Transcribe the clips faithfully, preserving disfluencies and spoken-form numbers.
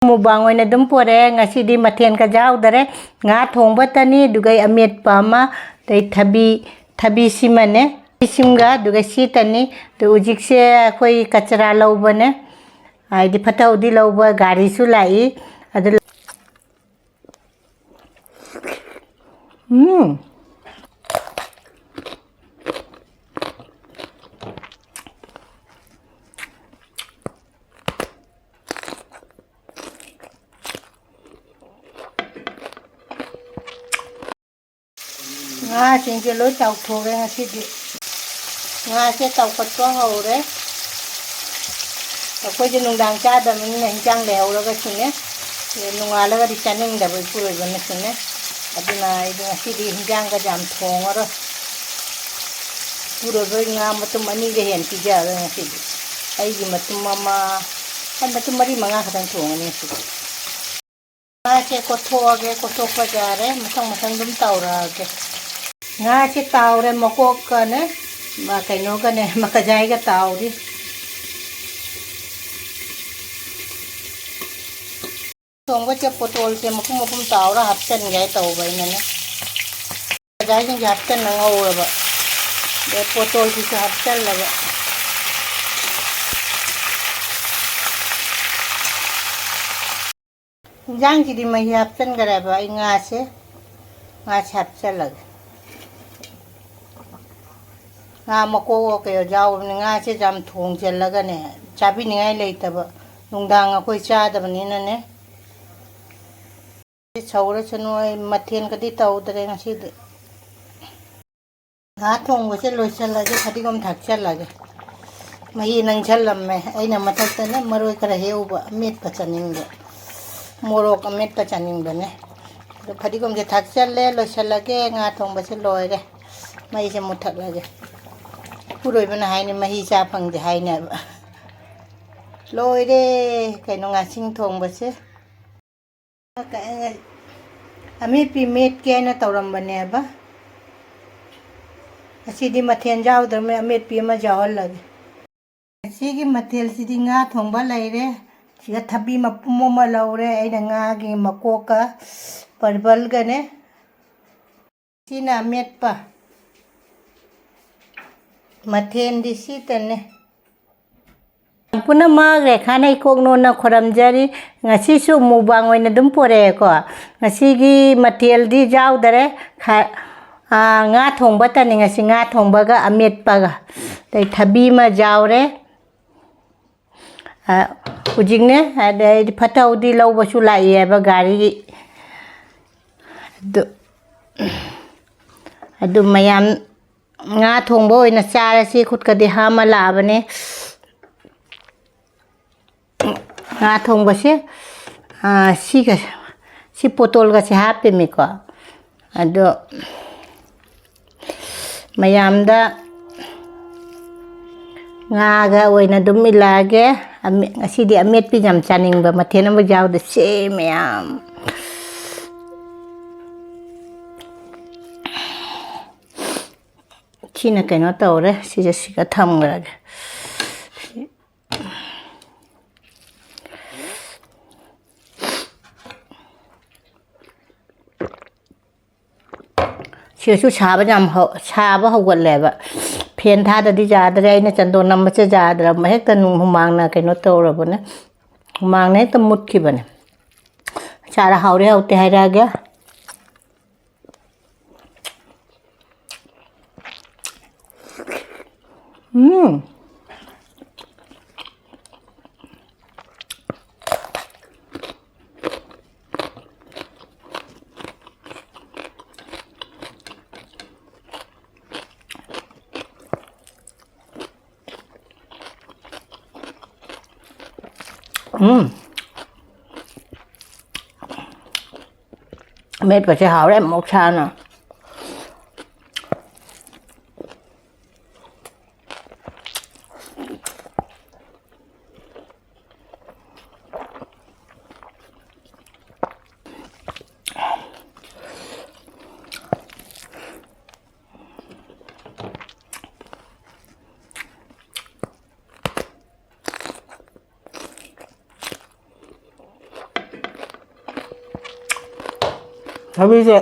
Mukbang ꯑꯣꯏꯅ ꯑꯗꯨꯝ ꯄꯣꯔꯛꯑꯦ꯫ ꯉꯁꯤꯗꯤ ꯃꯊꯦꯜ ꯀꯖꯥ ꯌꯥꯎꯗꯔꯦ꯫ ꯉꯥ ꯊꯣꯡꯕꯇꯅꯤ, ꯑꯗꯨꯒ ꯑꯃꯦꯠꯄ ꯑꯃ, ꯑꯗꯩ ꯊꯕꯤ, ꯊꯕꯤ ꯁꯤꯃꯅꯦ꯫ ꯊꯕꯤ ꯁꯤꯝꯒ ꯑꯗꯨꯒ ꯁꯤꯇꯅꯤ꯫ ꯑꯗꯨ ꯍꯧꯖꯤꯛꯁꯦ ꯑꯩꯈꯣꯏ ꯀꯆꯔꯥ ꯂꯧꯕꯅꯦ꯫ ꯍꯥꯏꯗꯤ ꯐꯠꯇ ꯍꯥꯎꯗꯤ ꯂꯧꯕ ꯒꯥꯔꯤꯁꯨ ꯂꯥꯛꯏ꯫ ꯑꯗꯨ ꯎꯝ꯫ ꯉꯥꯁꯤꯡꯁꯦ ꯂꯣꯏ ꯇꯥꯎꯊꯣꯛꯑꯦ ꯉꯁꯤꯗꯤ꯫ ꯉꯥꯁꯦ ꯇꯥꯎꯈꯠꯄ ꯍꯧꯔꯦ꯫ ꯑꯩꯈꯣꯏꯗꯤ ꯅꯨꯡꯗꯥꯡ ꯆꯥꯗꯕꯅꯤꯅ ꯍꯤꯟꯖꯥꯡ ꯂꯩꯍꯧꯔꯒꯁꯨꯅꯦ, ꯅꯣꯡꯉꯥꯜꯂꯒꯗꯤ ꯆꯥꯅꯤꯡꯗꯕ ꯏꯄꯨꯔꯣꯏꯕꯅꯁꯨꯅꯦ꯫ ꯑꯗꯨꯅ ꯑꯩꯗꯤ ꯉꯁꯤꯗꯤ ꯍꯤꯟꯖꯥꯡꯒ ꯌꯥꯝ ꯊꯣꯡꯉꯔꯣꯏ꯫ ꯏꯄꯨꯔꯣꯏꯕ ꯉꯥ ꯃꯇꯨꯝ ꯑꯅꯤꯒ ꯍꯦꯟꯅ ꯄꯤꯖꯔꯔꯣꯏ ꯉꯁꯤꯗꯤ꯫ ꯑꯩꯒꯤ ꯃꯇꯨꯝ ꯑꯃ, ꯑꯩ ꯃꯇꯨꯝ ꯃꯔꯤ ꯃꯉꯥ ꯈꯛꯇꯪ ꯊꯣꯡꯉꯅꯤ ꯉꯁꯤꯗꯤ꯫ ꯉꯥꯁꯦ ꯀꯣꯠꯊꯣꯛꯑꯒꯦ, ꯀꯣꯠꯊꯣꯛꯄ ꯌꯥꯔꯦ꯫ ꯃꯊꯪ ꯃꯊꯪ ꯑꯗꯨꯝ ꯇꯧꯔꯛꯑꯒꯦ꯫ ꯉꯥꯁꯦ ꯇꯥꯎꯔꯦ, ꯃꯀꯣꯛꯀꯅꯦ, ꯃ-, ꯀꯩꯅꯣꯒꯅꯦ, ꯃꯀꯖꯥꯏꯒ ꯇꯥꯎꯔꯤ꯫ ꯊꯣꯡꯕꯁꯦ ꯄꯣꯇꯣꯜꯁꯦ ꯃꯄꯨꯝ ꯃꯄꯨꯝ ꯇꯥꯎꯔ ꯍꯥꯞꯆꯤꯟꯒꯦ ꯇꯧꯕ ꯑꯩꯅꯅꯦ꯫ ꯃꯀꯖꯥꯏꯁꯤꯡꯁꯦ ꯍꯥꯞꯆꯤꯟꯅ ꯉꯧꯔꯕ꯫ ꯑꯗꯩ ꯄꯣꯇꯣꯜꯁꯤꯁꯨ ꯍꯥꯞꯆꯤꯜꯂꯕ꯫ ꯏꯟꯖꯥꯡꯁꯤꯗꯤ ꯃꯍꯤ ꯍꯥꯞꯆꯤꯟꯈ꯭ꯔꯦꯕ ꯑꯩ ꯉꯥꯁꯦ꯫ ꯉꯥꯁꯦ ꯍꯥꯞꯆꯤꯜꯂꯒꯦ꯫ ꯉꯥ ꯃꯀꯣꯛ ꯀꯩ ꯌꯥꯎꯕꯅꯤ꯫ ꯉꯥꯁꯦ ꯌꯥꯝ ꯊꯣꯡꯖꯤꯜꯂꯒꯅꯦ, ꯆꯥꯕꯤꯅꯤꯡꯉꯥꯏ ꯂꯩꯇꯕ꯫ ꯅꯨꯡꯗꯥꯡ ꯑꯩꯈꯣꯏ ꯆꯥꯗꯕꯅꯤꯅꯅꯦ꯫ ꯁꯧꯔꯁꯅꯨ, ꯑꯩ ꯃꯊꯦꯜꯒꯗꯤ ꯇꯧꯗ꯭ꯔꯦ ꯉꯁꯤꯗꯤ꯫ ꯉꯥ ꯊꯣꯡꯕꯁꯦ ꯂꯣꯏꯁꯤꯜꯂꯒꯦ, ꯐꯗꯤꯒꯣꯝ ꯊꯥꯛꯆꯜꯂꯒꯦ꯫ ꯃꯍꯤ ꯅꯪꯁꯜꯂꯝꯃꯦ꯫ ꯑꯩꯅ ꯃꯊꯛꯇꯅꯦ ꯃꯔꯣꯏ ꯈꯔ ꯍꯦꯛꯎꯕ, ꯑꯃꯦꯠꯄ ꯆꯥꯅꯤꯡꯕ꯫ ꯃꯣꯔꯣꯛ ꯑꯃꯦꯠꯄ ꯆꯥꯅꯤꯡꯕꯅꯦ꯫ ꯑꯗꯣ ꯐꯗꯤꯒꯣꯝꯁꯦ ꯊꯥꯛꯆꯜꯂꯦ, ꯂꯣꯏꯁꯤꯜꯂꯒꯦ꯫ ꯉꯥ ꯊꯣꯡꯕꯁꯦ ꯂꯣꯏꯔꯦ꯫ ꯃꯩꯁꯦ ꯃꯨꯠꯊꯠꯂꯒꯦ꯫ ꯏꯄꯨꯔꯣꯏꯕꯅ ꯍꯥꯏꯅꯦ, "ꯃꯍꯤ ꯆꯥ ꯐꯪꯗꯦ" ꯍꯥꯏꯅꯦꯕ꯫ ꯂꯣꯏꯔꯦ ꯀꯩꯅꯣ ꯉꯥꯁꯤꯡ ꯊꯣꯡꯕꯁꯦ꯫ ꯑꯃꯦꯠꯄꯤ ꯃꯦꯠꯀꯦ ꯍꯥꯏꯅ ꯇꯧꯔꯝꯕꯅꯦꯕ꯫ ꯉꯁꯤꯗꯤ ꯃꯊꯦꯜ ꯌꯥꯎꯗ꯭ꯔꯕꯅꯤꯅ ꯑꯃꯦꯠꯄꯤ ꯑꯃ ꯌꯥꯎꯍꯜꯂꯒꯦ꯫ ꯉꯁꯤꯒꯤ ꯃꯊꯦꯜꯁꯤꯗꯤ ꯉꯥ ꯊꯣꯡꯕ ꯂꯩꯔꯦ, ꯁꯤꯒ ꯊꯕꯤ ꯃꯄꯨꯝ ꯑꯃ ꯂꯧꯔꯦ꯫ ꯑꯩꯅ ꯉꯥꯒꯤ ꯃꯀꯣꯛꯀ ꯄꯔꯕꯜꯒꯅꯦ꯫ ꯁꯤꯅ ꯑꯃꯦꯠꯄ꯫ ꯃꯊꯦꯜꯗꯤ ꯁꯤꯇꯅꯦ꯫ ꯄꯨꯝꯅꯃꯛ ꯔꯦꯈꯥꯅ ꯏꯀꯣꯛ ꯅꯣꯟꯅ ꯈꯨꯔꯝꯖꯔꯤ꯫ ꯉꯁꯤꯁꯨ ꯃꯨꯛꯕꯥꯡ ꯑꯣꯏꯅ ꯑꯗꯨꯝ ꯄꯣꯔꯛꯑꯦꯀꯣ꯫ ꯉꯁꯤꯒꯤ ꯃꯊꯦꯜꯗꯤ ꯌꯥꯎꯗꯔꯦ꯫ ꯈ-, ꯑꯥ, ꯉꯥ ꯊꯣꯡꯕꯇꯅꯤ ꯉꯁꯤ, ꯉꯥ ꯊꯣꯡꯕꯒ ꯑꯃꯦꯠꯄꯒ꯫ ꯑꯗꯩ ꯊꯕꯤ ꯑꯃ ꯌꯥꯎꯔꯦ꯫ ꯑꯥ, ꯍꯧꯖꯤꯛꯅꯦ, ꯑꯗꯩꯗꯤ ꯐꯠꯇ ꯍꯥꯎꯗꯤ ꯂꯧꯕꯁꯨ ꯂꯥꯛꯏ ꯍꯥꯏꯕ ꯒꯥꯔꯤꯒꯤ꯫ ꯑꯗꯨ, ꯑꯗꯨ ꯃꯌꯥꯝ ꯉꯥ ꯊꯣꯡꯕ ꯑꯣꯏꯅ ꯆꯥꯔꯁꯤ꯫ ꯈꯨꯠꯀꯗꯤ ꯍꯥꯝꯃ ꯂꯥꯛꯑꯕꯅꯦ꯫ ꯉꯥ ꯊꯣꯡꯕꯁꯦ, ꯑꯥ, ꯁꯤꯒ, ꯁꯤ ꯄꯣꯇꯣꯜꯒꯁꯦ ꯍꯥꯞꯄꯤꯃꯤꯀꯣ꯫ ꯑꯗꯣ ꯃꯌꯥꯝꯗ ꯉꯥꯒ ꯑꯣꯏꯅ ꯑꯗꯨꯝ ꯏꯜꯂꯛꯑꯒꯦ꯫ ꯑꯃꯦ-, ꯉꯁꯤꯗꯤ ꯑꯃꯦꯠꯄꯤ ꯌꯥꯝ ꯆꯥꯅꯤꯡꯕ, ꯃꯊꯦꯜ ꯑꯃ ꯌꯥꯎꯗꯁꯦ ꯃꯌꯥꯝ꯫ ꯁꯤꯅ ꯀꯩꯅꯣ ꯇꯧꯔꯦ, ꯁꯤꯁꯦ ꯁꯤꯒ ꯊꯝꯈ꯭ꯔꯒꯦ꯫ ꯁꯤꯁꯨ ꯁꯥꯕ ꯌꯥꯝ ꯍꯧ-, ꯁꯥꯕ ꯍꯧꯒꯠꯂꯦꯕ꯫ ꯐꯦꯟ ꯊꯥꯗꯗꯤ ꯌꯥꯗ꯭ꯔꯦ꯫ ꯑꯩꯅ ꯆꯟꯗꯣꯟ ꯅꯝꯕꯁꯦ ꯌꯥꯗ꯭ꯔꯕ꯫ ꯍꯦꯛꯇ ꯅꯨꯡ ꯍꯨꯃꯥꯡꯅ ꯀꯩꯅꯣ ꯇꯧꯔꯕꯅꯦ꯫ ꯍꯨꯃꯥꯡꯅ ꯍꯦꯛꯇ ꯃꯨꯠꯈꯤꯕꯅꯦ꯫ ꯆꯥꯔ ꯍꯥꯎꯔꯦ ꯍꯥꯎꯇꯦ ꯍꯥꯏꯔꯛꯑꯒꯦ꯫ ꯎꯝ꯫ ꯎꯝ꯫ ꯑꯃꯦꯠꯄꯁꯦ ꯍꯥꯎꯔꯦ, ꯃꯣꯛꯁꯥꯅ꯫ ꯊꯕꯤꯁꯦ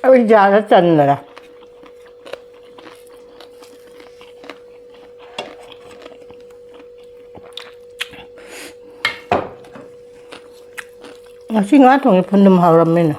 ꯑꯩ ꯖꯥꯔꯗ ꯆꯟꯗꯔꯦ꯫ ꯉꯁꯤ ꯉꯥ ꯊꯣꯡꯉꯦ ꯐꯨꯟꯗꯨꯝ ꯍꯥꯎꯔꯝꯃꯤꯅ꯫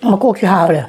ꯃꯀꯣꯛꯁꯦ ꯍꯥꯎꯔꯦ꯫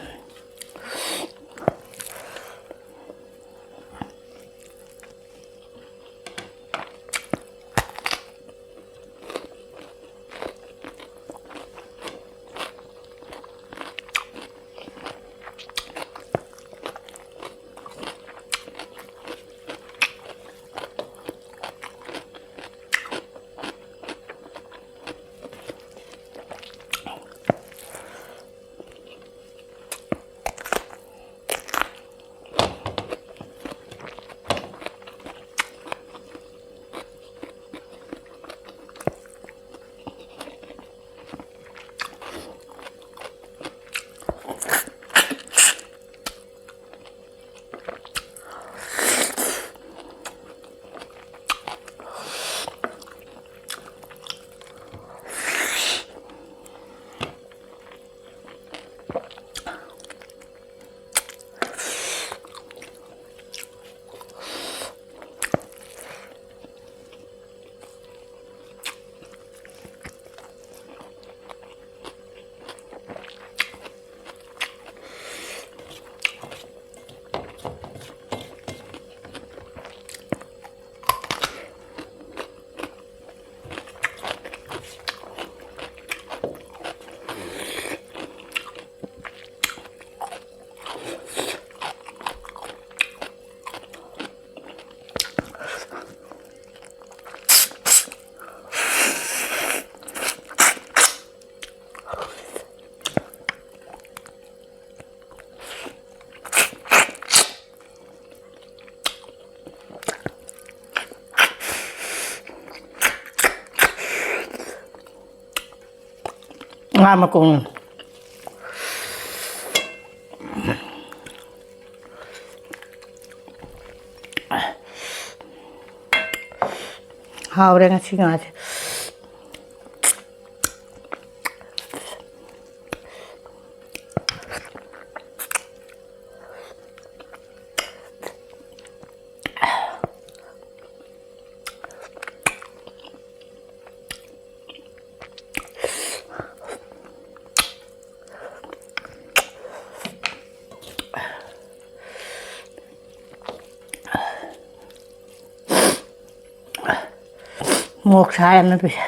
ꯉꯥ ꯃꯀꯣꯛꯅꯤ꯫ ꯍꯥꯎꯔꯦ ꯉꯁꯤ ꯉꯥꯁꯦ꯫ ꯃꯣꯔꯣꯛ ꯁꯥꯏ ꯌꯥꯝꯅ ꯄꯤꯁꯦ꯫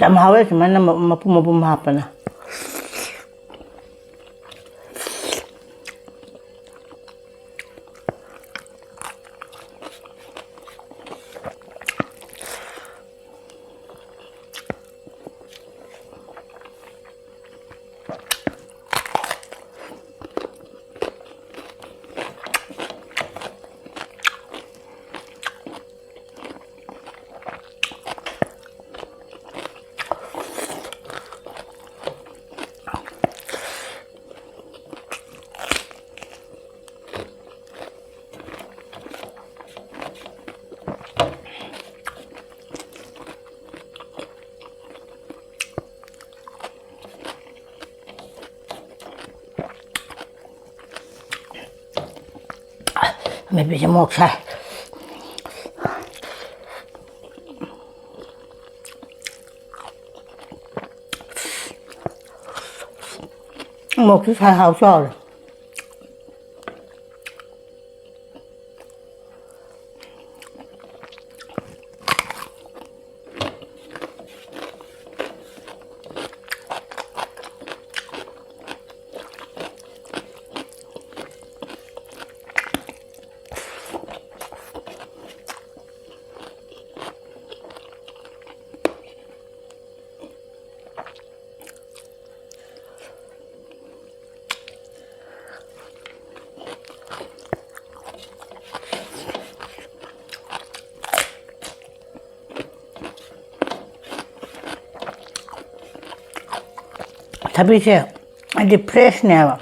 ꯌꯥꯝ ꯍꯥꯎꯋꯦ ꯁꯨꯃꯥꯏꯅ ꯃ-, ꯃꯄꯨꯝ ꯃꯄꯨꯝ ꯍꯥꯞꯄꯅ꯫ ꯑꯃꯦꯠꯄꯁꯦ ꯃꯣꯔꯣꯛ ꯁꯥꯏ꯫ ꯃꯣꯔꯣꯛꯁꯨ ꯁꯥꯏ, ꯍꯥꯎꯁꯨ ꯍꯥꯎꯔꯦ꯫ ꯊꯕꯤꯁꯦ ꯑꯩꯗꯤ ꯐ꯭ꯔꯦꯁꯅꯦꯕ꯫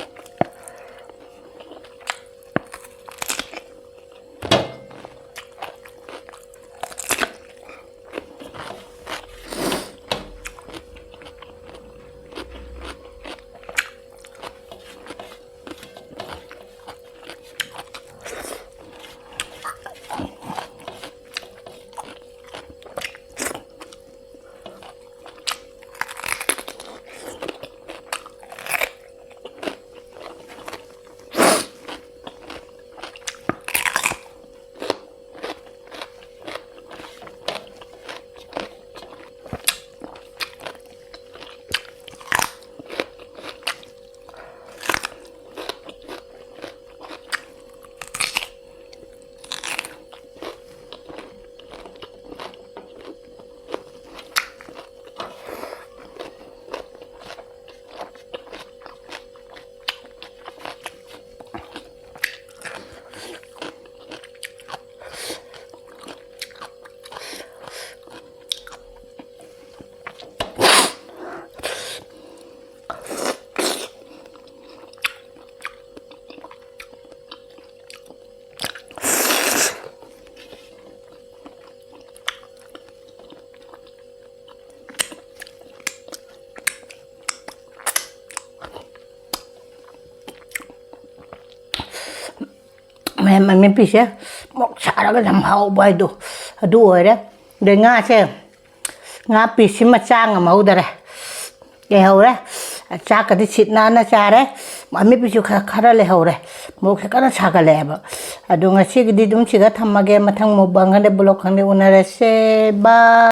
ꯃꯌꯥꯝ ꯑꯃꯦꯠꯄꯤꯁꯦ ꯃꯣꯔꯣꯛ ꯁꯥꯔꯒ ꯌꯥꯝ ꯍꯥꯎꯕ ꯍꯥꯏꯗꯣ ꯑꯗꯨ ꯑꯣꯏꯔꯦ꯫ ꯑꯗꯩ ꯉꯥꯁꯦ, ꯉꯥ ꯄꯤꯁꯁꯤꯃ ꯆꯥ ꯉꯝꯍꯧꯗꯔꯦ, ꯂꯩꯍꯧꯔꯦ꯫ ꯆꯥꯛꯀꯗꯤ ꯁꯤꯠ ꯅꯥꯟꯅ ꯆꯥꯔꯦ꯫ ꯑꯃꯦꯠꯄꯤꯁꯨ ꯈꯔ, ꯈꯔ ꯂꯩꯍꯧꯔꯦ꯫ ꯃꯣꯔꯣꯛꯁꯦ ꯀꯟꯅ ꯁꯥꯒꯠꯂꯛꯑꯦꯕ꯫ ꯑꯗꯣ ꯉꯁꯤꯒꯤꯗꯤ ꯑꯗꯨꯝ ꯁꯤꯗ ꯊꯝꯃꯒꯦ꯫ ꯃꯊꯪ mukbang ꯈꯪꯗꯦ, vlog ꯈꯪꯗꯦ, ꯎꯅꯔꯁꯦ꯫ Bye꯫